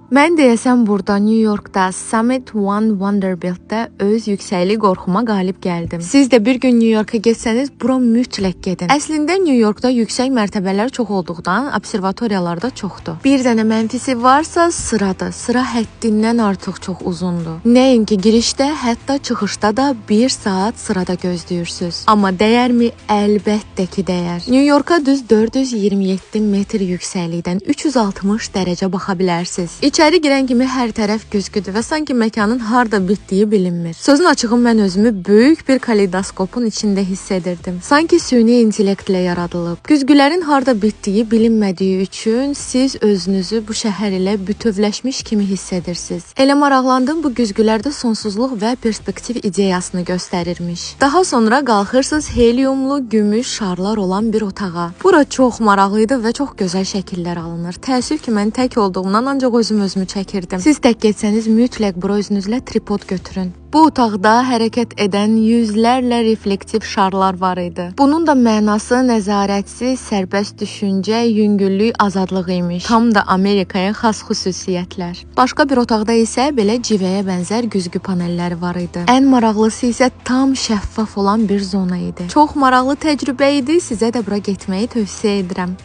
Mən deyəsən burada New Yorkda Summit One Vanderbiltdə öz yüksəklik qorxuma qalib gəldim. Siz də bir gün New Yorka getsəniz bura mütləq gedin. Əslində New Yorkda yüksək mərtəbələr çox olduqdan observatoriyalar da çoxdur. Bir dənə mənfisi varsa sıradır. Sıra həddindən artıq çox uzundur. Nəinki girişdə, hətta çıxışda da 1 saat sırada gözləyirsiniz. Amma dəyərmi? Əlbəttə ki, dəyər. New Yorka düz 427 metr yüksəklikdən 360 dərəcə baxa bilərsiniz. İçəri girən kimi hər tərəf güzgüdür və sanki məkanın harda bitdiyi bilinmir. Sözün açığı mən özümü böyük bir kaleidoskopun içində hiss edirdim. Sanki süni intellektlə yaradılıb. Güzgülərin harda bitdiyi bilinmədiyi üçün siz özünüzü bu şəhər ilə bütövləşmiş kimi hiss edirsiniz. Elə maraqlandım, bu güzgülərdə sonsuzluq və perspektiv ideyasını göstərirmiş. Daha sonra qalxırsınız heliumlu gümüş şarlar olan bir otağa. Bura çox maraqlı idi və çox gözəl şəkillər alınır. Təəssüf ki, mən tək olduğumdan ancaq özüm özümü çəkirdim. Siz tək getsəniz mütləq bura özünüzlə tripod götürün. Bu otaqda hərəkət edən yüzlərlə reflektiv şarlar var idi. Bunun da mənası nəzarətsiz, sərbəst düşüncə, yüngüllük, azadlıq imiş. Tam da Amerikaya xas xüsusiyyətlər. Başqa bir otaqda isə belə civəyə bənzər güzgü panelləri var idi. Ən maraqlısı isə tam şəffaf olan bir zona idi. Çox maraqlı təcrübə idi. Sizə də bura getməyi tövsiyə edirəm.